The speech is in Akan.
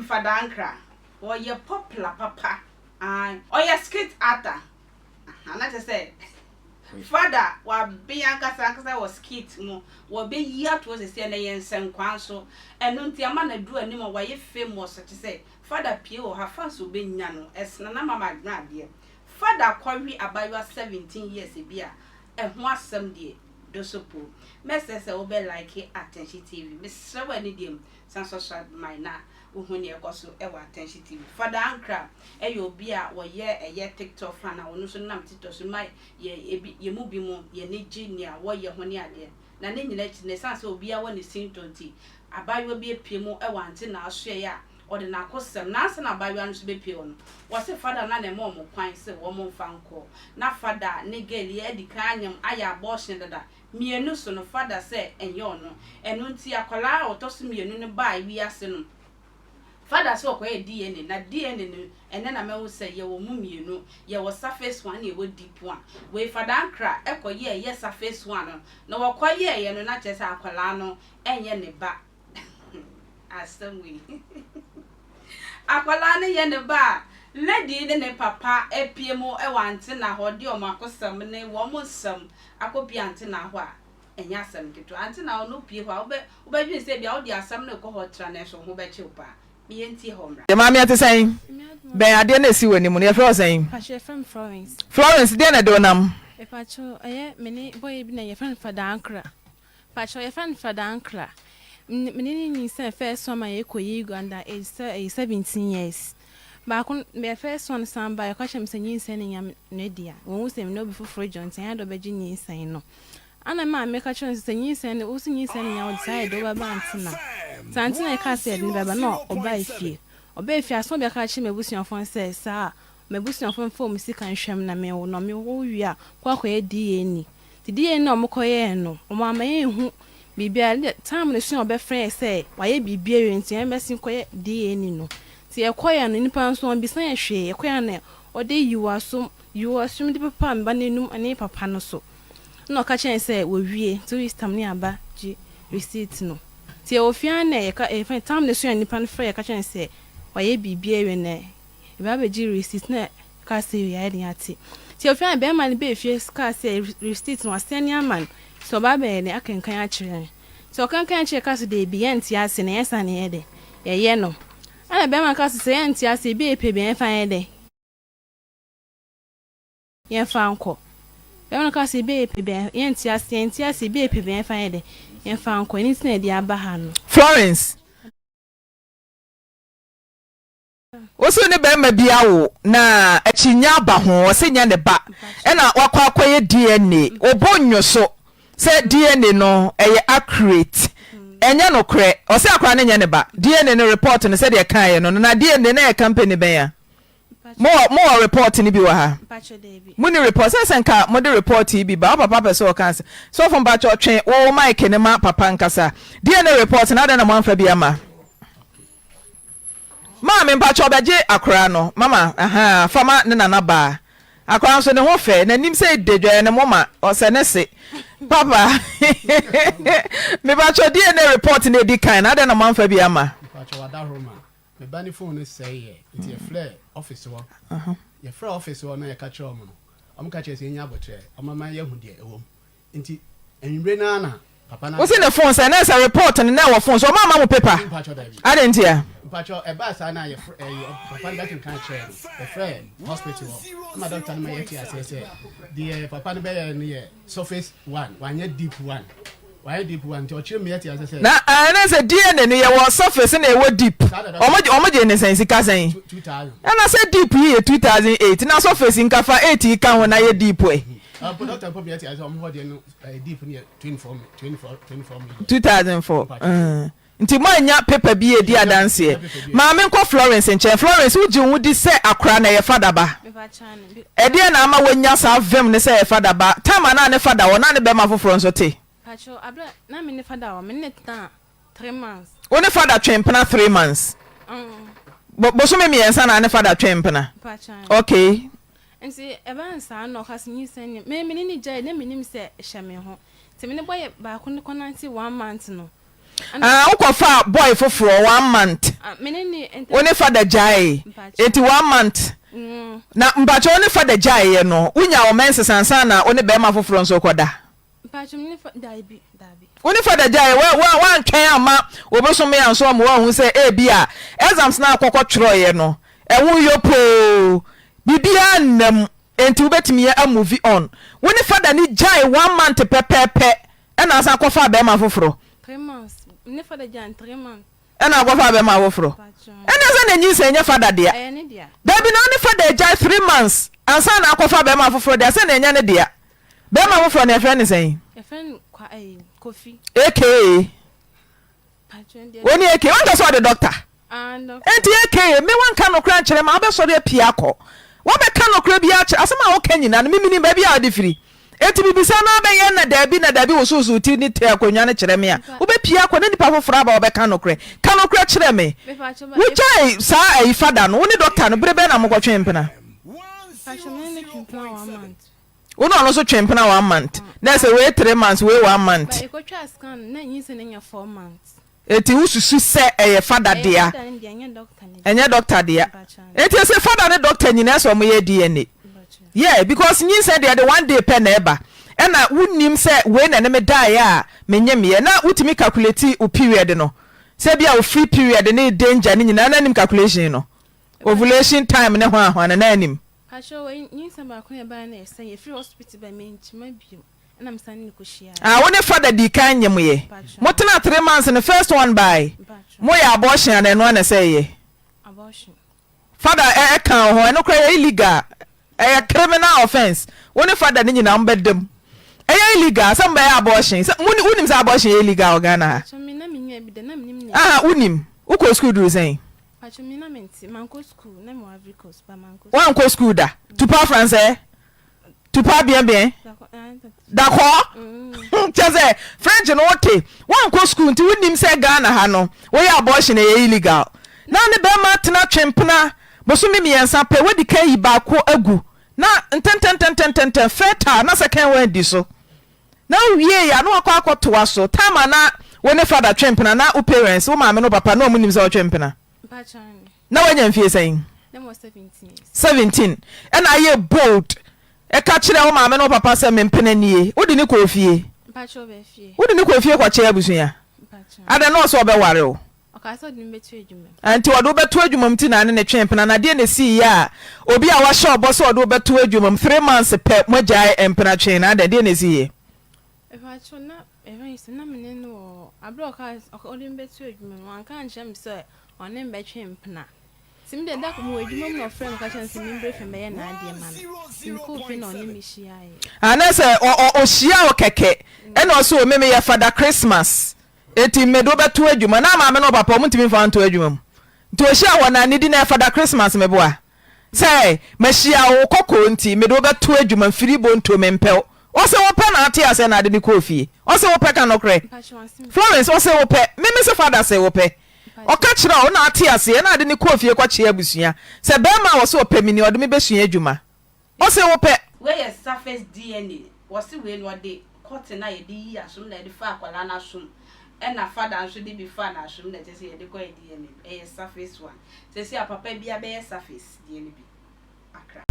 Wonim Fada Ankrah? Ɔyɛ popular papa. Ae, ɔyɛ skit actor. Aha, na kyerɛ sɛ Fada waben ankasa ankasa wɔ skit mu. Wɔbɛyi ato hɔ sɛsi ɛnɛ yɛ nsɛnkwaa nso. Ɛno nti ama no adu anim a wayɛ famous kyerɛ sɛ Fada pie wɔ ha fans a ɔbɛnya no ɛsena na mama adwene adeɛ. Fada kɔwe abayewa 17 years bi a ɛho asɛm deɛ dosopo. Mɛsrɛ sɛ wobɛ like Atɛnhye TV. Mesrɛ wo anidie mu san subscribe my na wohu nea ɛkɔ so wɔ Atɛnhye TV. Fada Ankrah yɛ obi a wɔyɛ ɛyɛ TikTok fan a ɔno nso nam TikTok so ma yɛ ebi yɛn mu binom yɛn ani gye nea wɔyɛ ho ne adeɛ. Na ne nyinaa akyi no ɛsiane sɛ obiara wɔ ne sintɔ nti abaayewa bi apue mu wɔ Ante Naasoɛeɛ a ɔde n'akosɛm na ansa na abaayewa no nso bɛpue hɔ no wɔse fada no na ɛma wɔn kwan sɛ wɔn mfa nkɔ na fada ne girl yi adi kan anyem ayɛ abortion dada Mmienu so no, Fada sɛ ɛnyɛ ɔno. Ɛno nti akwadaa a ɔtɔ so mmienu no baa wiase no, Fada sɛ ɔkɔyɛɛ DNA, na DNA no, ɛnnɛ na mahu sɛ yɛwɔ mu mmienu, yɛwɔ surface one ɛna yɛwɔ deep one. Wei Fada Ankrah kɔyɛɛ yɛ surface one no, na wɔkɔyɛeɛ no na kyerɛ sɛ akwadaa no ɛnyɛ ne ba. Asɛm wei. Akwadaa no yɛ ne ba a, lady yi ne ne papa apue mu wɔ antena hɔ de wɔn akosɛm ne wɔn nsɛm akɔpue antena hɔ a, ɛnyɛ asɛm ketewa. Antena hɔ no wopue hɔ a, wobɛ wobɛdwene sɛ ebia wode asɛm no rekɔ hɔ tra nanso wo ho bɛkye wo paa. Me yɛntie hɔ mmra. Yɛ maame ɛte sɛn? Bɛn adeɛ na ɛsi w'anim no yɛfrɛ wo sɛn? Mpakyɛ yɛfrɛ me Florence. Florence deɛn na ɛde wo nam? Mepakyɛ ɛyɛ me ne boy bi na yɛfrɛ no Fada Ankra. Pakyɛw yɛfrɛ no Fada Ankra. Me ne no nyinsɛn first one ma yɛkɔ Uganda age sɛ ɛyɛ 17 years. Baako no yɛ first one san baeɛ ɔka kyerɛ me sɛ nyinsɛn no nyɛ ne dea. Wahu sɛ me ne obi foforɔ gya nti ɛnyɛ dɛ ɔbɛgye nyinsɛn no. Ana me maame ka kyerɛ no sɛ sɛ nyinsɛn no wo se nyinsɛn no nyɛ wo de saa yɛ de wobɛba antena. Sɛ antena yɛkaa sɛ yɛde no bɛba na ɔbaa fie. Ɔbaa fie asɛm a ɔbɛka akyerɛ m'abusuafoɔ ne sɛ saa m'abusuafoɔ mfa wɔn sika nhwɛ me na mewo na mewo wie a kɔ akɔyɛ DNA. Ntsi DNA no a wɔkɔyɛe no, wɔamma yennhu biribiara. Ndɛ time no so a wɔbɛfrɛ hɛn sɛ wɔayɛ biribi ewie ntsi yɛmbɛsen kɔyɛ DNA no. Ntsi yɛkɔe no, nyimpa no so oemmbisa hɛn hwee. Yɛkɔe a nna ɔde yiwasom yiwasom dze pepaa me ba n'enum ne papa no so. Nna ɔka kyerɛ hɛn sɛ woewie ntsi oyi stam ne aba gye receipt no. Ntsi yɛwɔ fie ara na yɛka yɛfrɛ no time no so a nyimpa no frɛɛ yɛka kyerɛ hɛn sɛ wɔayɛ biribi ewie na Yɛba abɛgye receipt na kaa sɛ yɛayɛ den ate. Nti afei a bɛrima no baa fie kaa sɛ receipt no wasɛne ama no sɛ ɔba abɛyɛ den akenkan akyerɛ no. Nti ɔkenkan kyerɛ kaa sɛ daabi yɛnte ase na yɛn saa na yɛyɛ dɛn yɛyɛ no. Ɛna bɛrima no kaa sɛ sɛ yɛnte ase ebi a yɛpɛ biara yɛmfa nyɛ dɛn yɛmfa nkɔ. Bɛrima no kaa sɛ ebi a yɛpɛ biara yɛnte ase yɛnte ase ebi a yɛpɛ biara yɛmfa nyɛ dɛn yɛmfa nkɔ ɛno nti na yɛde aba ha no. Florence. Wose wo ne barima bi awo na akyinnye aba ho, ɔse nyɛ ne ba ɛna wakɔ akɔyɛ DNA, wo bo nnwo so sɛ DNA no ɛyɛ accurate, ɛnyɛ nokorɛ, ɔse akwadaa no nyɛ ne ba, DNA no report no sɛdeɛ ɛkaeɛ no no, na DNA no ɛyɛ company bɛn a? Mowɔ mowɔ report no bi wɔ ha? Monni report, sɛ sɛ nka mode report yi bi ba, wo papa pɛ sɛ ɔka asɛm, sɔfo mpakyɛ twe wo mic no ma papa nkasa, DNA report no adɛn na moamfa bi amma? Maame mpakyɛw bɛgye akora no mama ahaa fa ma ne nana baa akora nso ne ho fɛ n'anim sɛ dedwa yɛ ne moma ɔsɛ ne se papa mepakyɛw DNA report na edi kan na adɛn na moamfa bi ama. Mepakyɛw wadahoro ma me ba ne phone no sɛe yɛ nti yɛfrɛ office hɔ yɛfrɛ office hɔ na yɛka kyerɛ wɔn no wɔn ka kyerɛ sɛ yɛnya abotrɛ wɔn ama yɛahu deɛ ɛwɔ mu Nti anwummere no ara na papa no. Wo se ne phone sɛ na sɛ report no na ɛwɔ phone so ɔmo amma mo paper Mpakyɛw dabi. adɛn ntia. Mpakyɛw ɛbaa saa na yɛfrɛ ɛyi papa no bɛkenkan kyerɛɛ no yɛfrɛɛ hospital hɔ ɛma doctor no ma yɛte aseɛ sɛ deɛ papa no bɛyɛɛ no yɛ surface one wanyɛ deep one wanyɛ deep one nti ɔkyerɛ mu yɛte aseɛ sɛ. Na ɛɛ na sɛ DNA no yɛwɔ surface na ɛwɔ deep ɔmo gye ɔmo gye ne sɛn sika sɛn ɛna sɛ deep yi yɛ 2008 na surface nka fa 8 yi ka ho na yɛ deep ɛ. 2004 nti moannya paper bi edi adanseɛ. Maame nkɔ Florence nkyɛn. Florence wogye wo ho di sɛ akora na ɛyɛ fada ba? Ɛdeɛn na ama woanya saa vim no sɛ ɛyɛ fada ba? Time a na ne fada wɔ na ne bɛrima foforɔ nso te? Wo ne fada twe mpena 3 months? Bosome 3 na ne fada twe mpena? Okay. Nti ɛbaa no saa na ɔka sɛ nyinsɛn ni. Me me ne no gyae na mennim sɛ ɛhyɛ me ho. Nti me ne bɔyɛ baako no kɔnante one month no. Ah, wokɔfaa boy foforɔ one month. Wo ne fada gyaee. Enti one month. Na mpakyɛ wo ne fada gyaeeɛ no, wonya wo menses ansa na wo ne bɛrima foforɔ nso rekɔda? Wo ne fada gyaeɛ, woantwɛn amma wo bosome anso amma woanhu sɛ ebia exams no a wokɔkɔ twerɛeɛ no, ɛho yɔ poo, biribiara nna mu, enti wobɛtumi a move on. Wo ne fada no gyae one month pɛpɛɛpɛ Ɛna asan kɔfaa bɛɛma foforɔ. Ɛna akɔfaa bɛɛma foforɔ. Ɛna sɛ na nyinsɛn nyɛ fada dea. Dabi na ɔne fada agyae 3 months ansa na akɔfa bɛɛma foforɔ dea sɛ na ɛnyɛ ne dea. Bɛɛma foforɔ no yɛfrɛ no sɛn? AKA. Woni aka wanka sɛ ɔde doctor enti aka me wanka nokorɛ ankyerɛ ma wobɛsɔre apue akɔ wabɛka nokorɛ bi akyerɛ asɛm a woka nyina no memenim baabi a wode firi enti bibisa no abɛyɛ na daabi na daabi wososo ti ne te akonnwa no kyerɛ me a wobɛpue akɔ na nipa foforɔ aba wɔbɛka nokorɛ ka nokorɛ kyerɛ me wogyae saa ayi fada no wo ne doctor no bere bɛn na mokɔtwe mpena Wo ne ɔno nso twe mpena one month na ɛsɛ wei 3 months wei one month. But yɛkɔtwaa scan no na nyinsɛn no anya 4 months. Enti wo susu sɛ ɛyɛ fada Ɛyɛ dea? fada no dea ɛnyɛ doctor no dea. Ɛnyɛ doctor dea. Mpakyɛ. Enti ɛsɛ fada ne doctor nyinaa ɛsɛ ɔmo yɛ DNA. Mpakyɛ. Yeah because nyinsɛn deɛ ɛde one day pɛ na ɛba ɛna wo nim sɛ wei na ɛne me daeɛ a me nyemeɛ na wotumi calculate wo period no sɛ ebia wo free period ne danger ne nyinaa na nim calculation no ovulation time ne hwan hwan no na anim. Pakyɛw wei nyinsɛn baako na ɛbaeɛ na yɛsɛn yɛfiri hospital bae mankyima bio ɛna mesan ne no kɔhyiaeɛ. Ah wo ne father dii kan nyem yɛ mo tenaa 3 months no first one bae mo yɛ abortion ana ɛno ana ɛsɛ yɛ Abortion. Father ɛka wo ho ɛno koraa ɛyɛ illegal ɛyɛ criminal offence wo ne father no nyinaa mo bɛda mu ɛyɛ illegal sɛ mo bɛyɛ abortion sɛ mo wonim sɛ abortion yɛ illegal wɔ Ghana ha Pakyɛw me na menyaa bi da na menim nea. Ah wonim wokɔ school duru sɛn. Pacho me na me nte mankɔ school na me wɔ Ivory Coast but mankɔ school. Wankɔ school da? Tu parles français? Tu parles bien bien? D'accord? Kyɛ sɛ French no wote. Wankɔ school nti wonim sɛ Ghana ha no woyɛ abortion ɛyɛ illegal. Na ne bɛrima atena twempena bosome mmiɛnsa pɛ wadi kan yi baako agu na ntɛntɛntɛntɛntɛntɛn fertile na second one di so. Na wowiei a na wakɔ akɔtoa so. Time a na wo ne father twe mpena na wo parents, wo maame ne wo papa na wɔn nim sɛ wotwe mpena? Na wanya mfie sɛn? 17. Ɛna ayɛ bold ɛka kyerɛ wo maame ne wo papa sɛ me mpena nie. Wode ne kɔɔ fie? Wode ne kɔɔ fie kɔkyɛɛ abusua? Adɛn na ɔsɛ ɔbɛware wo? Ɔkaa sɛ ɔde me bɛto adwuma mu. Enti ɔde wo bɛto adwuma mu nti na ne no twee mpena na deɛn na ɛsiiɛ a obi a wahyɛ wo bɔ sɛ ɔde wo bɛto adwuma mu three months pɛ moagyae mpena twee no adɛn deɛn na ɛsiiɛ? Mepakyɛw na ɛhɔ yi sɛ na me ne no wɔ hɔ aberɛ a ɔkaa sɛ ɔde me bɛto adwuma mu wanka ankyerɛ me sɛ ɔne me bɛtwe mpena nti me deɛ da koro mewɔ adwuma mu na ɔfrɛɛ me ka kyerɛɛ me sɛ membrɛ fie mmɛyɛ n'adeɛ ma no nti mekɔɔ fie na ɔne me hyiaeɛ. Anaasɛ ɔhyia wo kɛkɛ ɛna ɔse o me meyɛ Father Christmas Enti mede wo bɛto adwuma. Na maame ne ɔpapa ɔmo ntumi mfa wo nto adwuma mu. Nti ohyia wɔ na ne di na Father Christmas meboa sɛ mahyia wo kɔkɔɔ nti mede wo bɛto adwuma mfiri bonto mempɛ wo. Ɔse wo pɛ na ate aseɛ na ade no kɔɔ fie. Ɔse wo pɛ ka nokorɛ. Florence ɔse wo pɛ. Me mese Father se wo pɛ. Ɔka kyerɛ wo na ate aseɛ na ade no kɔɔ fie kɔkyea abusua sɛ bɛɛma a ɔse ɔpɛ me ni ɔde me bɛsua adwuma. Ɔse wo pɛ. Wei yɛ surface DNA, wɔse wei no wɔde cotton a yɛde yi asom na yɛde fa akwadaa no asom ɛna father nso de bi fa n'asom na kyerɛ sɛ yɛde kɔyɛ DNA no, ɛyɛ surface one. Seesei a papa biara bɛyɛ surface deɛ no bi. Accra.